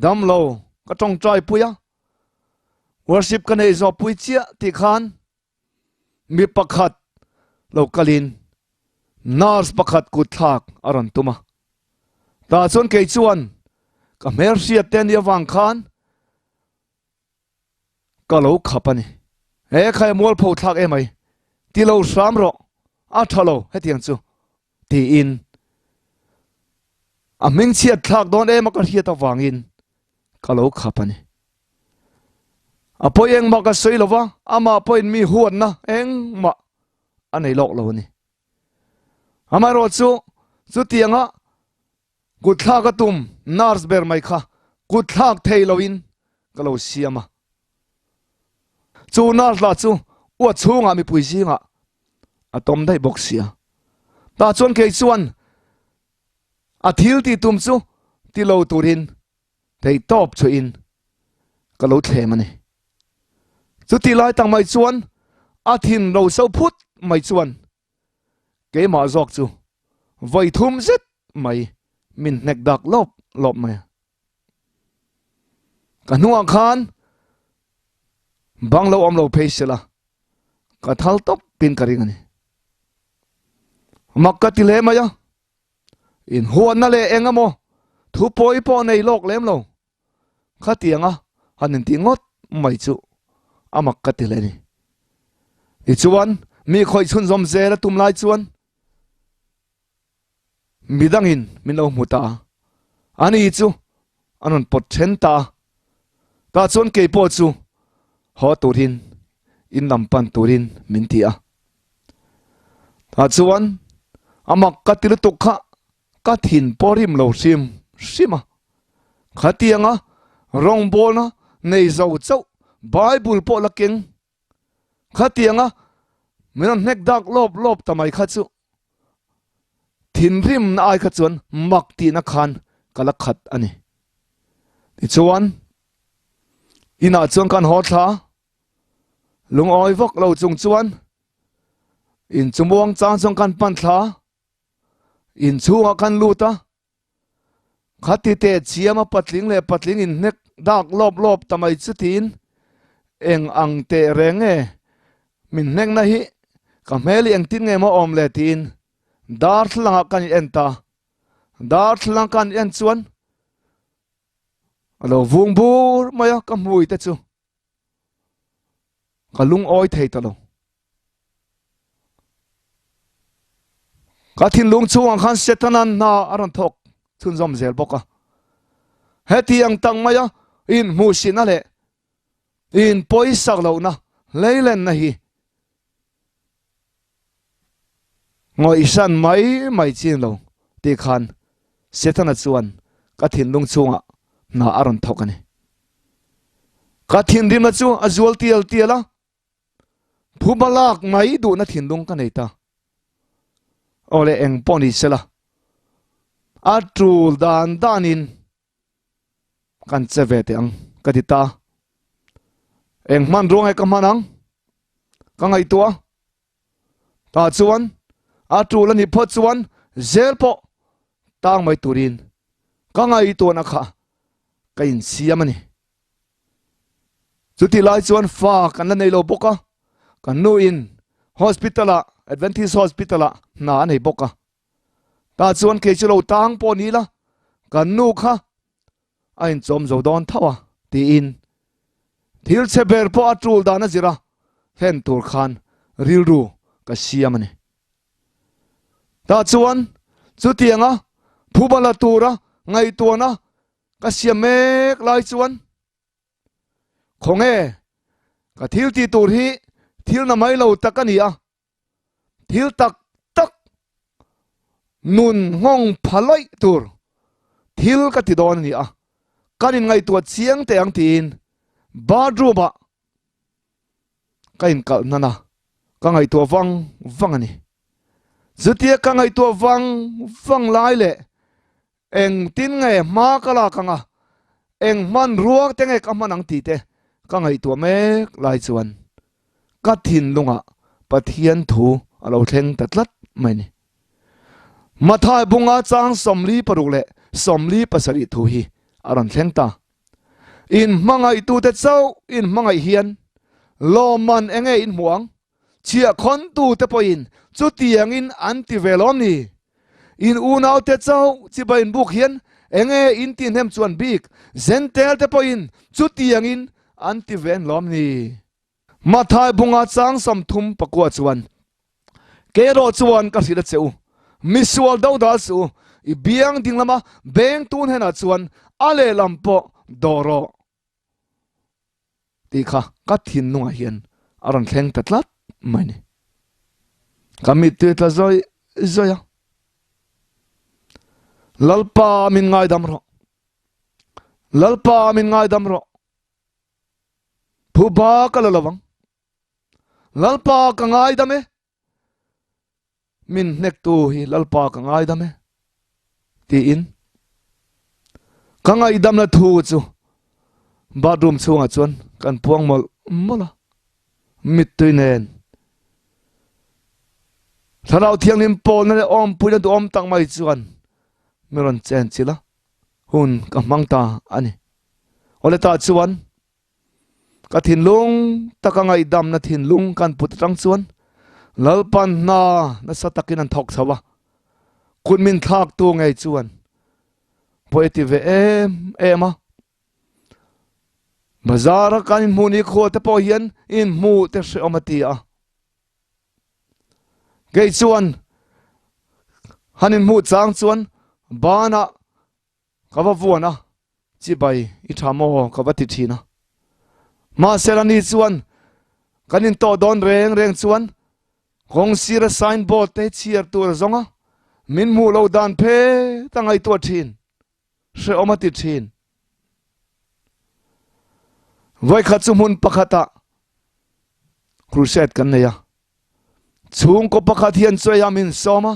damlo ka tawngtai pui a, worship ka nei zawh pui chiah tih khan mi pakhat lo kalin nurse pakhat kut thlak a rawn tum a. Tah chuan kei chuan ka hmelhriat te nih avang khan. Ka lo khap a ni. He khai mualpho thlak emai, ti lo hram rawh, a tha lo hetiang chu tiin a hmingchhiat thlak dawn em a ka hriat avangin ka lo khap a ni. A pawi engmah ka sawi lo va, amah pawhin mi huatna engmah a nei lawk lo a ni. Amaherawhchu chutianga Kut thlak a tum nurse ber mai kha kut thlak thei loin ka lo siam a. Chu nurse lah chu uat chhungah mipui zingah a tawm daih bawk sia. Tah chuan kei chuan a thil tih tum chu ti lo turin theihtawp chhuahin ka lo thlem a ni. Chutih lai tak mai chuan a thin ro so phut mai chuan Keimah zawk chu vawi thum zet mai min hnek dak lawp lawp mai a. Ka hnungah khan bang lo awm lo phei sela ka thal tawp pin ka ring a ni. Mak ka ti hle mai a, inhuatna leh eng emaw thu pawi pawh nei lawk lem lo. Khatianga han intih ngawt mai chu a mak ka ti hle ni. Tichuan, mi khawih chhunzawm zel a tum lai chuan midangin min lo hmu ta a, ani chu an rawn pawt then ta a. Tah chuan kei pawh chu haw turin in lam pan turin min ti a. Tah chuan a mak ka ti lutuk kha Ka thin pawh rim lo hrim hrim a. Khatianga rawngbawlna nei zo chauh Bible pawh la keng. Khatianga min rawn hnek dak lawp lawp ta mai kha chu thinrimna ai kha chuan mak tihna khan ka la khat a ni. Tichuan, inah chuan kan haw thla lungawi vak lo chung chuan inchumuang chang chuan kan pan thla. Inchhungah khan lut a, khati teh chiama patling leh patling inhnek dak lawp lawp ta mai chu tiin eng ang teh reng nge min hnekna hi ka hmel hi engtin nge maw awm le tiin darthlalangah kan in en ta. Darthlalang kan en chuan a lo vung bur mai a ka hmui te chu. Ka lungawi thei ta lo. Ka thinlung chhungah khan Setanan hna a rawn thawk chhunzawm zel bawk a. Heti ang tang maia inhmuhsihna leh inpawisak lohna hleilenna hi Ngawihsan mai mai chin lo tih khan Setana chuan ka thinlung chhungah hna a rawn thawk a ni. Ka thinrimna chu a zual tial tial a, phuba lak mai duhna thinlung ka nei ta. Aw le eng pawh ni sela, a tul dan danin kan che ve teh ang ka ti ta. Eng hmanrua nge ka hman ang? Ka ngaihtuah. Tah chuan a tul a nih phawt chuan zel pawh tang mai turin ka ngaihtuahna kha ka insiam a ni. Chutih lai chuan fa kan la nei lo bawk a, kan nu in hospital ah Adventist hospital ah hna a nei bawk a. Tah chuan kei chu lo tang pawh ni la, kan nu kha a inchawm zo dawn tho a tiin thil chhe ber pawh a tul dan a zir a, hlen tur khan rilru ka siam a ni. Tah chuan chutianga phuba la tura ngaihtuahna ka siam mek lai chuan khawnge ka thil tih tur hi thil na mai lo tak a ni a, Thil tak tak nun nghawng pha lawih tur thil ka ti dawn a ni a, kan inngaihtuah chiang teh ang tiin bathroom ah ka inkalh hnan a, ka ngaihtuah vang vang a ni. Chutia ka ngaihtuah vang vang lai leh engtin nge hma ka lak ang a, eng hmanrua te nge ka hman ang tih te ka ngaihtuah mek lai chuan Ka thinlungah Pathian thu a lo thleng ta tlat mai ni. Mathai bunga chang 46 leh 47 thu hi a rawn thleng ta. In hmangaihtute chauh in hmangaih hian lawmman enge in hmu ang? Chhiahkhawntute pawhin chutiangin an ti ve lawm ni? In unaute chauh chibai in buk hian enge in tihnem chuan bik? Zentelte pawhin chutiangin. an ti ve an lawm ni. Mathai bunga chang 34 chuan, Kei erawh chuan ka hrilh a che u, misual dodal suh u, i biang ding lama beng tun henah chuan a lehlam pawh dawh rawh tih kha ka thinlungah hian a rawn thleng ta tlat mai ni. Ka mittui tla zawih zawih a, Lalpa min ngaidam rawh, Lalpa min ngaidam rawh. Phuba ka la lovang. Lalpa ka ngaidam e. Min hnektu hi Lalpa ka ngaidam e. Tiin ka ngaihdamna thu chu bathroom chhungah chuan kan puang mawlh mawlh a. Mittui nen Thlarau Thianghlim pawlna leh awmpuina duhawm tak mai chuan min rawn chenchilh a. Hun ka hmang ta a ni. Awle tah chuan ka thinlung taka ngaihdamna thinlung kan put atang chuan Lalpan hna nasa takin an thawk chho a, kut min thlaktu ngei chuan pawi a ti ve em em a. Bazar a kan inhmuh ni khual te pawh hian inhmuh te hrehawm a ti a. Kei chuan han inhmuh chang chuan banah ka va vuan a, chibai i tha maw ka va ti thin a. Mahse ani chuan kan intawh dawn reng reng chuan kawng sira sign board te chhiar tur a zawng a, min hmuh loh dan phet a ngaihtuah thin, hrehawm a ti thin. Vawikhat chu hmun pakhatah crusade kan nei a, chhungkaw pakhat hian chawi a min sawm a,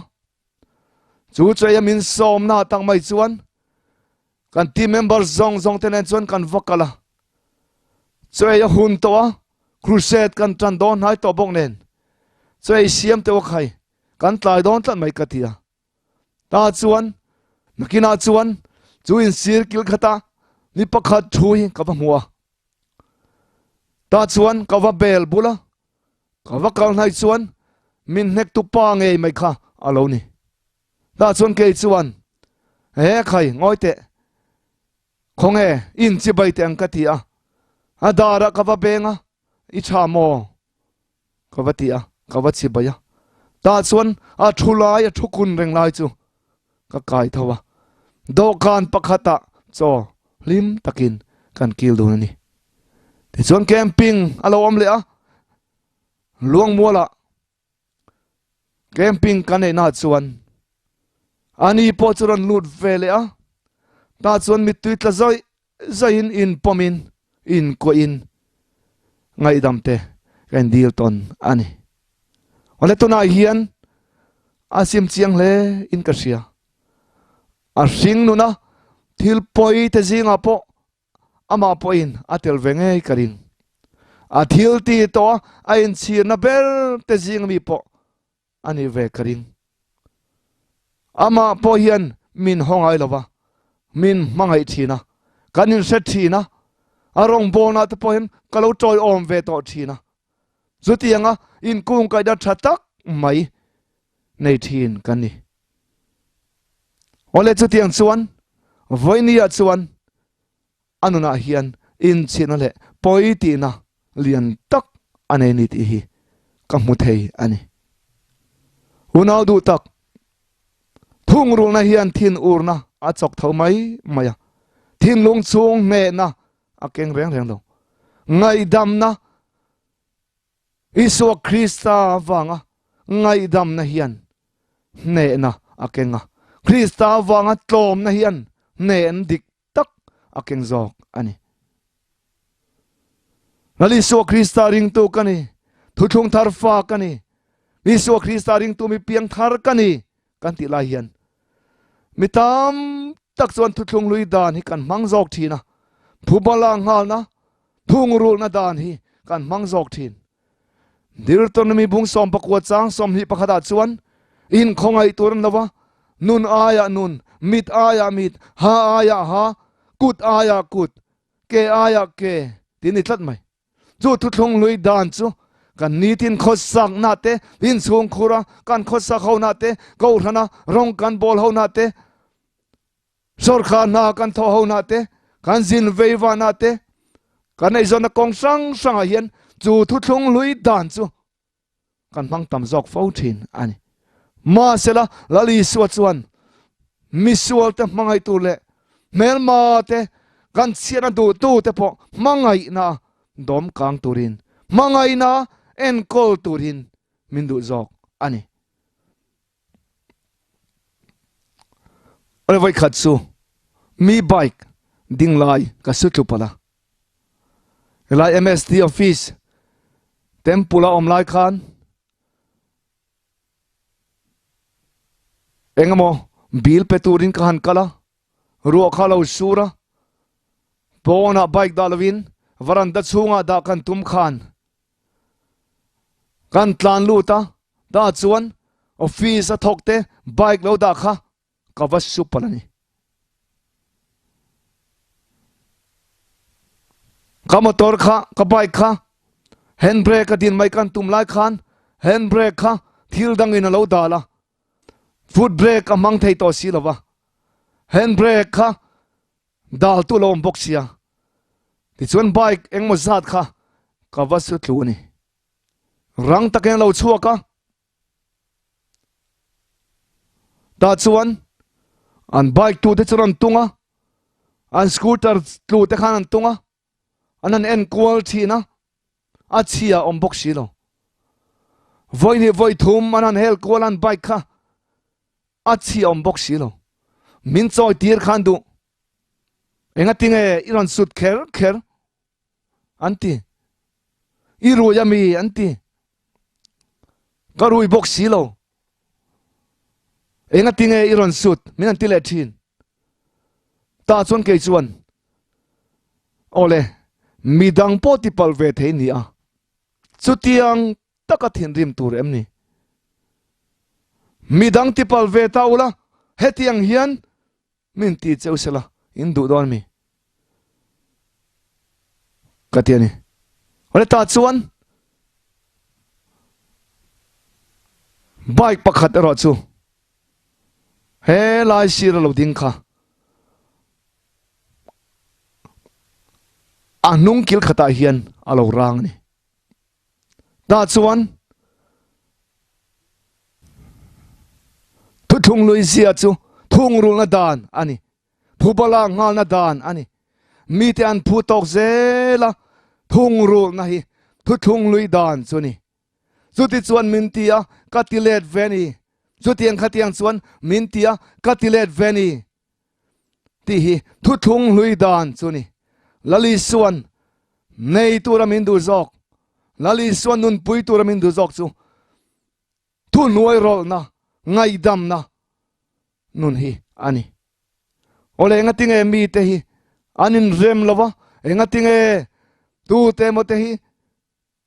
chu chawi a min sawmna tak mai chuan kan team member zawng zawng te nen chuan kan va kal a, chawi a hun tawh a, crusade kan tan dawn hnai tawh bawk nen chawi siam teuh a khai kan tlai dawn tlat mai ka ti a. Ta chuan nakinah chuan chu insir kil khata mi pakhat thu hi ka va hmu a. Ta chuan ka va bel bul a, ka va kal hnaih chuan min hnek tu pa ngei mai kha a lo ni. Ta chuan kei chuan, He khai, ngawi teh, khawnge in chibai teh ang ka ti a. A darah ka va beng a, I tha maw? Ka va ti a, ka va chhi bai a. Tah chuan a thu lai, a thu kun reng lai chu ka kai tho a. Dawhkan pakhatah chaw hlim takin kan kil dun a ni. Tichuan camping a lo awm leh a, Luangmualah camping kan neihnaah chuan ani pawh chu rawn lut ve leh a. Tah chuan mittui tla zawih Zaiin in pawmin in kuahin ngaihdam te ka in dil tawn a ni. Awle tunah hian a sim chiang hle in ka hria. A hring nuna thil pawi te zingah pawh amah pawhin a tel ve ngei ka ring. A thil ti tawh a a inchhirna ber te zing ami pawh a nih ve ka ring. Amah pawh hian min haw ngai lo va, min hmangaih thin a, kan inhre thin a, a rawngbawlna te pawh hian ka lo tawiawm ve tawh thin a. Chutianga inkungkaihna tha tak mai nei thin kan ni. Awle chutiang chuan vawinia chuan a nunah hian inchhirna leh pawi tihna lian tak a nei ni tih hi ka hmu thei a ni. Unau duh tak, thungrulna hian thinurna a chawk tho mai mai a, thinlung chhung hnehna a keng reng reng lo. Ngaihdamna Isua Krista avanga ngaihdamna hian hnehna a keng a, Krista avanga tlawmna hian hnehna dik tak a keng zawk a ni. Lal Isua Krista ringtu ka ni, thuthlung thar fa ka ni, Isua Krista ringtu mi piang thar ka ni kan tih lai hian mi tam tak chuan thuthlung hlui dan hi kan hmang zawk thin a, phubala nghalna, thungrulhna dan hi kan hmang zawk thin. Deuteronomy bung 19 chang 21 ah chuan inkhawngaih tur an lo va, nun aiah nun, mit aiah mit, ha aiah ha, kut aiah kut, ke aiah ke tih a ni tlat mai. Chu thuthlung hlui dan chu kan nitin khawsakna te, inchhungkhura kan khawsak hona te, kohhrana rawng kan bawl hona te, Sorkar hna kan thawh ho na te, kan zin vei va na te, Kan eizawnna kawng hrang hrangah hian chu thuthlung hlui dan chu kan hmang tam zawk fo thin a ni. Mahsela, Lal Isua chuan misualte hmangaih tur leh hmelmate kan chhiatna duhtute pawh hmangaihna dawm kang turin, hmangaihna enkawl turin min duh zawk a ni. Awle vawikhat chu mi bike ding lai ka su tlu palh a, helai MSD office temple a awm lai khan engemaw bill pe turin ka han kal a, ruah kha a lo sur a, pawnah bike dah lovin varanda chhungah dah kan tum khan Kan tlan lut a, tah chuan office a thawk te bike lo dah kha ka va su palh a ni. Ka motor kha, ka bike kha hand brake a din mai kan tum lai khan hand brake kha thil dangin a lo dal a, foot brake a hmang thei tawh si lo va, hand brake kha Dal tu lo awm bawk sia. Tichuan bike engmaw zat kha ka va su tlu a ni. Rang takin a lo chhuak a. Tah chuan an bike tu te chu rawn tung a, an scooter tlu te khan an tung a, an han en kual thin a, a chhia awm bawk si lo. Vawi hnih vawi thum an han hel kual a an bike kha A chhi awm bawk si lo. Min chawi tir khan duh. Engatinge i rawn sut kher kher? An ti. I rui a mi? An ti. Ka rui bawk si lo. Engatinge i rawn sut? Min an ti leh thin. Tah chuan kei chuan, Awle, midang pawh ti palh ve thei ni a. Chutiang taka thinrim tur em ni? Midang tipal ve ta ula, hetiang hian min ti cheu sela, in duh dawn mi? Ka ti a ni. Awle tah chuan bike pakhat erawh chu he lai sir a lo ding kha a hnung kil khatah hian a lo rang a ni. Tah chuan thuthlung lui zia chu thungrulna dan a ni, phubala nghalna dan a ni. Mite an phu tawk zel a, thungrulna hi thuthlung lui dan chu a ni. Chuti chuan min ti a, ka ti let ve a ni. Chutiang khatiang chuan min ti a, ka ti let ve a ni. Tih hi thuthlung hlui dan chu ni. Lal Isuan nei tura min duh zawk, Lal Isuan nunpui tura min duh zawk chu thuhnuai rawlhna, ngaihdamna nun hi a ni. Awle engatinge mite hi an inrem lo va, engatinge tute emaw te hi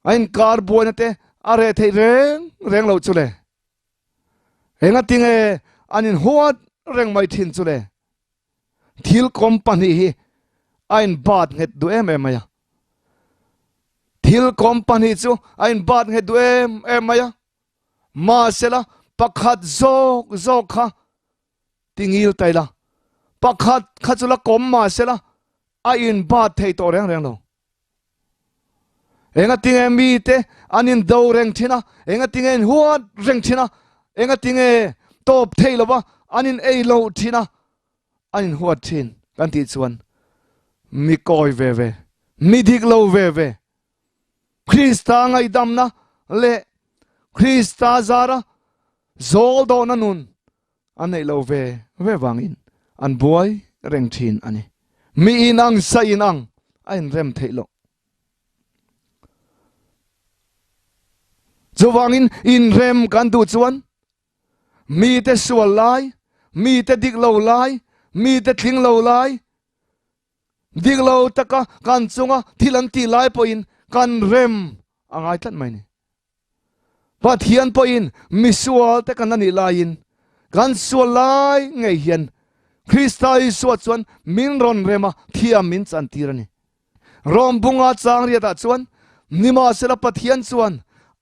a inkar buaina te a reh theih reng reng loh chu le. Engatinge an inhuat reng mai thin chu le? Thil company hi a inbat nghet duh em em mai a. Thil company chu a inbat nghet duh em em mai a. Mahsela pakhat zawk zawk kha tingil ta ila. Pakhat kha chu la kawm mahsela a inbat thei tawh reng reng lo. Engatinge mite an indo reng thin a, engatinge in huat reng thin a, engatinge tawp thei lova an in ei lo thin a, an in huat thin kan tih chuan mi kawi ve ve, mi dik lo ve ve, Krista ngaihdamna leh Krista zara zawl dawhna nun an neih lo ve ve vangin an buai reng thin a ni. Mi inang sa inang a inrem theih loh. Chuvangin inrem kan duh chuan mite sual lai, mite dik lo lai, mite tling lo lai, dik lo taka kan chunga thil an tih lai pawhin kan rem a ngai tlat mai a ni. Pathian pawhin misual te kan la nih laiin kan sual lai ngei hian Krista Isua chuan min rawn rem a, thiam min chantir a ni. Rom bunga chang riatah chuan nimahsela Pathian chuan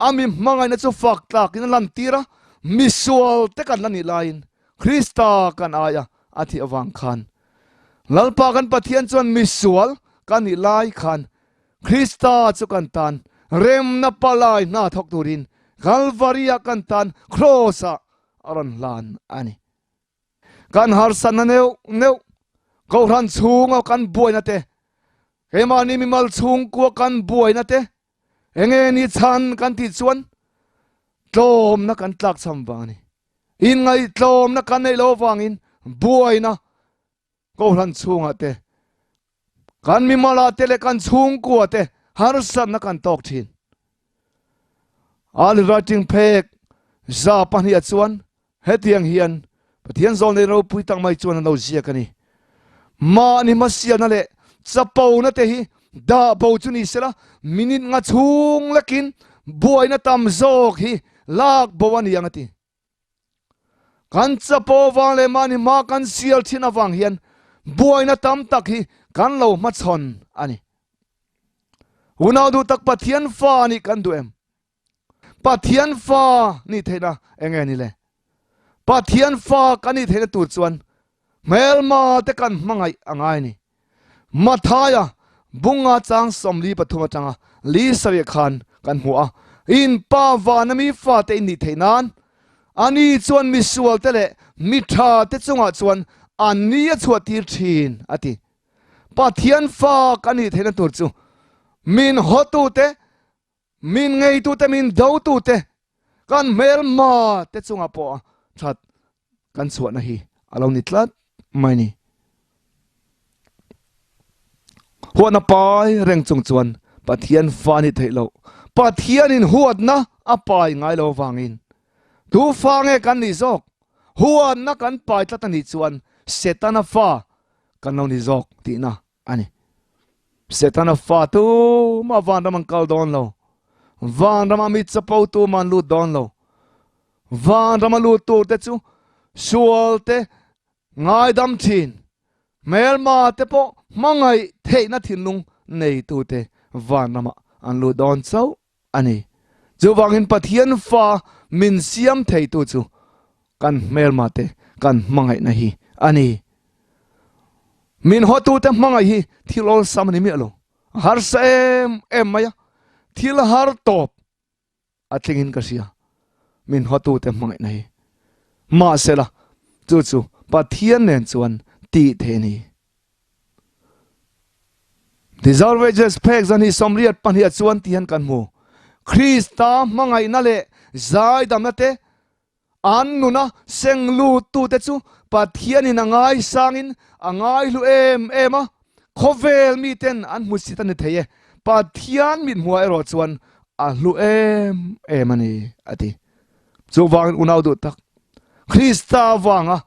a mi hmangaihna chu fak tlakin a lantir a, misual te kan la nih laiin Krista kan aia a thih avang khan Lalpa kan Pathian chuan misual ka nih lai khan. Krista chu kan tan remna palai hna thawk turin Kalvari-ah kan tan Kraws-ah a rawn hlan a ni. Kan harsatna neuh neuh, Kohhran chhunga kan buaina te, keimahni mimal chhungkua kan buaina te, enge ni chhan kan tih chuan tlawmna kan tlakchham vang a ni. Inngaihtlawmna kan neih loh avangin buaina Kohhran chhungah te, kan mimalah te leh kan chhungkua te harsatna kan tawk thin. Early writing phek 200 ah chuan hetiang hian Pathian zawlnei ropui tak mai chuan an lo ziak a ni. Mahni hmasialna leh chapona te hi dah bo chu ni sela, minute nga chhung lekin buaina tam zawk hi lak bo a ni ang a ti. Kan chapo vang leh mahni hma kan sial thin avang hian buaina tam tak hi kan lo hmachhawn a ni. Unau duh tak Pathian fa nih kan duh em? Pathian fa nih theihna eng nge ni le? Pathian fa kan nih theihna tur chuan hmelma te kan hmangaih a ngai a ni. Mathaia bunga chang 43 atanga li sarih khan kan hmu a, In pa vana mi fate in nih theih nan ani chuan misual te leh mi tha te chungah chuan an ni a chhuah tir thin a ti. Pathian fa kan nih theihna tur chu min hawtu te, min ngeitu te, min dotu te, kan hmelma te chungah pawh that kan chhuahna hi a lo ni tlat mai ni. Huatna pai reng chung chuan Pathian fa ni theih loh. Pathianin huatna a pai ngai lo avangin tu fa nge kan nih zawk? Huatna kan pai tlat a nih chuan Setana fa kan lo ni zawk tihna a ni. Setana fa tumah vanram an kal dawn lo. Vanrama mi chapo tumah an lut dawn lo. Vanrama lut tur te chu sual te ngaidam thin, hmelma te pawh hmangaih theihna thinlung neitu te vanramah an lut dawn chauh a ni. Chuvangin Pathian fa min siam theitu chu kan hmelma te kan hmangaihna hi a ni. Min hawtute hmangaih hi thil awlsam a ni miah lo. A harsa em em mai a, thil har tawp a tlingin ka hria. Min hawtute hmangaihna hi. Mahsela, chu chu Pathian nen chuan tih theih a ni. Deservages phek zan hi 82 ah chuan ti hian kan hmu. Krista hmangaihna leh zaidamna te an nuna seng luttute chu Pathianin a ngaisangin a ngaihlu em em a, khawvel miten an hmusit a ni thei e, Pathian mithmuah erawh chuan a hlu em em a ni, a ti. Chuvangin unau duh tak, Krista vanga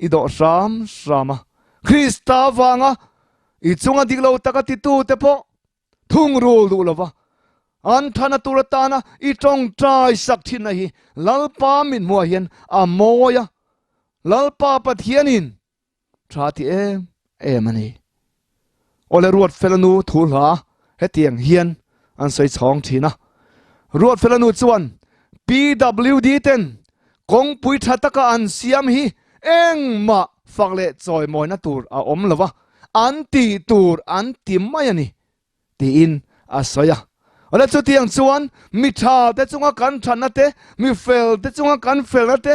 i dawh hram hram a, Krista vanga i chunga dik lo taka titute pawh thungrul duh lova an thana tur atana i tawngtai sak thinna hi Lalpa min hmuah hian a mawi a, Lalpa Pathianin tha ti em em a ni. Awle Ruatfela nu thu hla hetiang hian an sawi chhawng thin a. Ruatfela nu chuan PWD ten kawngpui tha taka an siam hi engmah fak leh chawimawina tur a awm lo va, an tih tur an ti mai a ni tiin a sawi a. Awle chutiang chuan mi tha te chunga kan thatna te, mi fel te chunga kan felna te,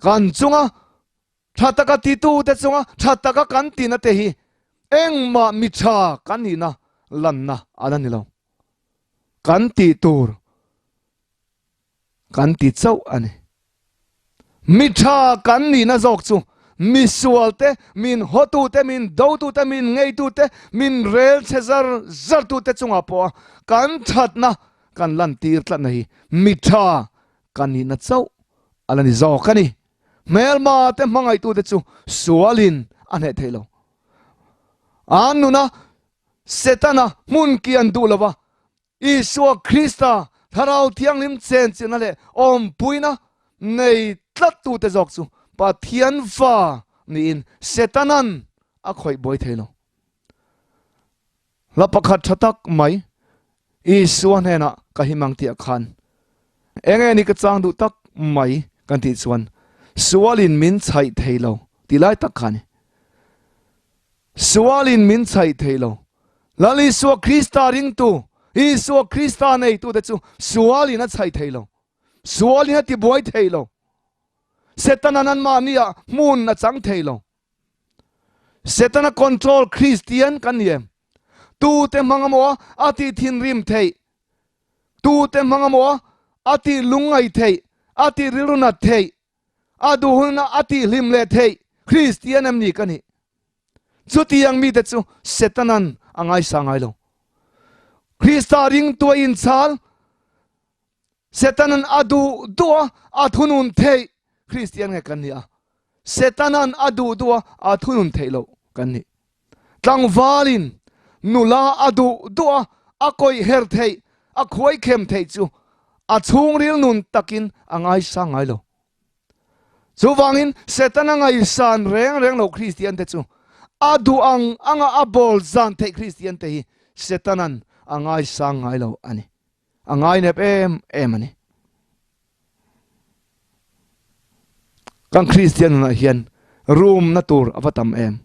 kan chunga tha taka titu te chunga tha taka kan tihna te hi engmah mi tha kan nihna lanna a la ni lo. Kan tih tur kan ti chauh a ni. Mi tha kan nihna zawk chu mi sual te, min hawtu te, min dotu te, min ngeitu te, min rel chhe zar zar tu te chungah pawha kan thatna kan lantir tlatna hi mi tha kan nihna chauh a la ni zawk a ni. Hmelma te hmangaihtute chu sualin a hneh theih lo. An nuna Setana hmun ki an duh lova, Isua Krista Thlarau Thianghlim chenchilhna leh awmpuina nei tlattute zawk chu Pathian fa niin Setanan a khawih buai thei lo. Hla pakhat tha tak mai Isua hnenah ka him ang tih ah khan eng nge ni ka chang duh tak mai kan tih chuan sualin min chhaih thei lo tih lai tak kha a ni. Sualin min chhaih thei lo. Lal Isua Krista ringtu, Isua Krista neitute chu sualin a chhai thei lo. Sualin a tibuai thei lo. Setana'n anmahniah hmun a chang thei lo. Setana control Kristian kan ni em? Tute hmang amaw a tih thinrim theih? Tute hmang amaw a tih lungngaih theih? A tih rilru nat theih? A duh hunah a tih hlim leh theih? Kristian em ni ka nih? Chutiang mite chu Setana'n a ngaisa ngai lo. Krista ringtu a inchhal, Setana'n a duh duh a, a thunun theih Kristian nge kan ni a? Setana'n a duh duh a, a thunun theih loh kan ni. Tlangvalin nula a duh duh a, a kawih her theih, a khuai khem theih chu a chhungril nun takin a ngaisang ngai lo. Chuvangin Setana ngaihsan reng reng lo Kristian te chu a duh ang anga a bawl zan theih Kristian te hi Setana'n a ngaisang ngai lo a ni. A ngainep em em a ni. Kan Kristian nunah hian rumna tur a va tam em.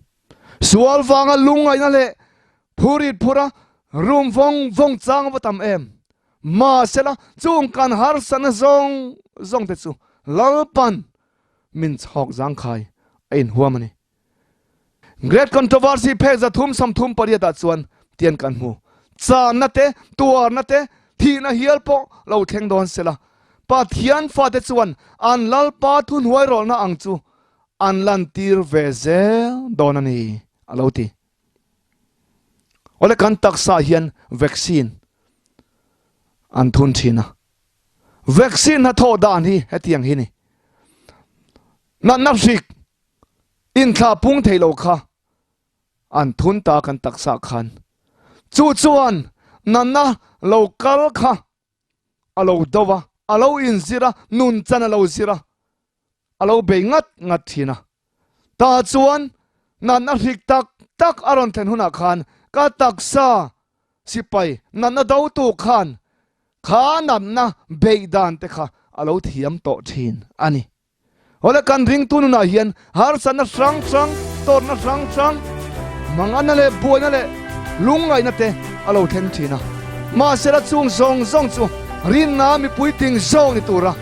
Sual vanga lungngaihna leh phurit phura rum vawng vawng chang a va tam em. Mahsela chung kan harsatna zawng zawng te chu Lalpan min chhawk zangkhai a inhuam a ni. Great Controversy phek 338 ah chuan tian kan hmu. Channa te, tuarna te, thihna hial pawh lo thleng dawn sela, Pathian fate chuan an Lalpa thuhnuai rawlna ang chu an lantir ve zel dawn a ni, a lo ti. Awle kan taksa hian vaccine an thun thin a. Vaccine hnathawh dan hi hetiang hi ni. Natna hrik Inthlah pung thei lo kha an thun ta kan taksa khan. Chu chuan natna lo kal kha a lo do a, a lo inzir a, nun chan a lo zir a, a lo bei ngat ngat thin a. Tah chuan natna hrik tak tak a rawn thlen hunah khan ka taksa sipai natna dotu khan kha natna beih dan te kha a lo thiam tawh thin a ni. Awle kan ringtu nunah hian harsatna hrang hrang, tawrhna hrang hrang, manganna leh buaina leh lungngaihna te a lo thleng thin a. Mahsela chung zawng zawng chu rinna mipui ting zawng ni tura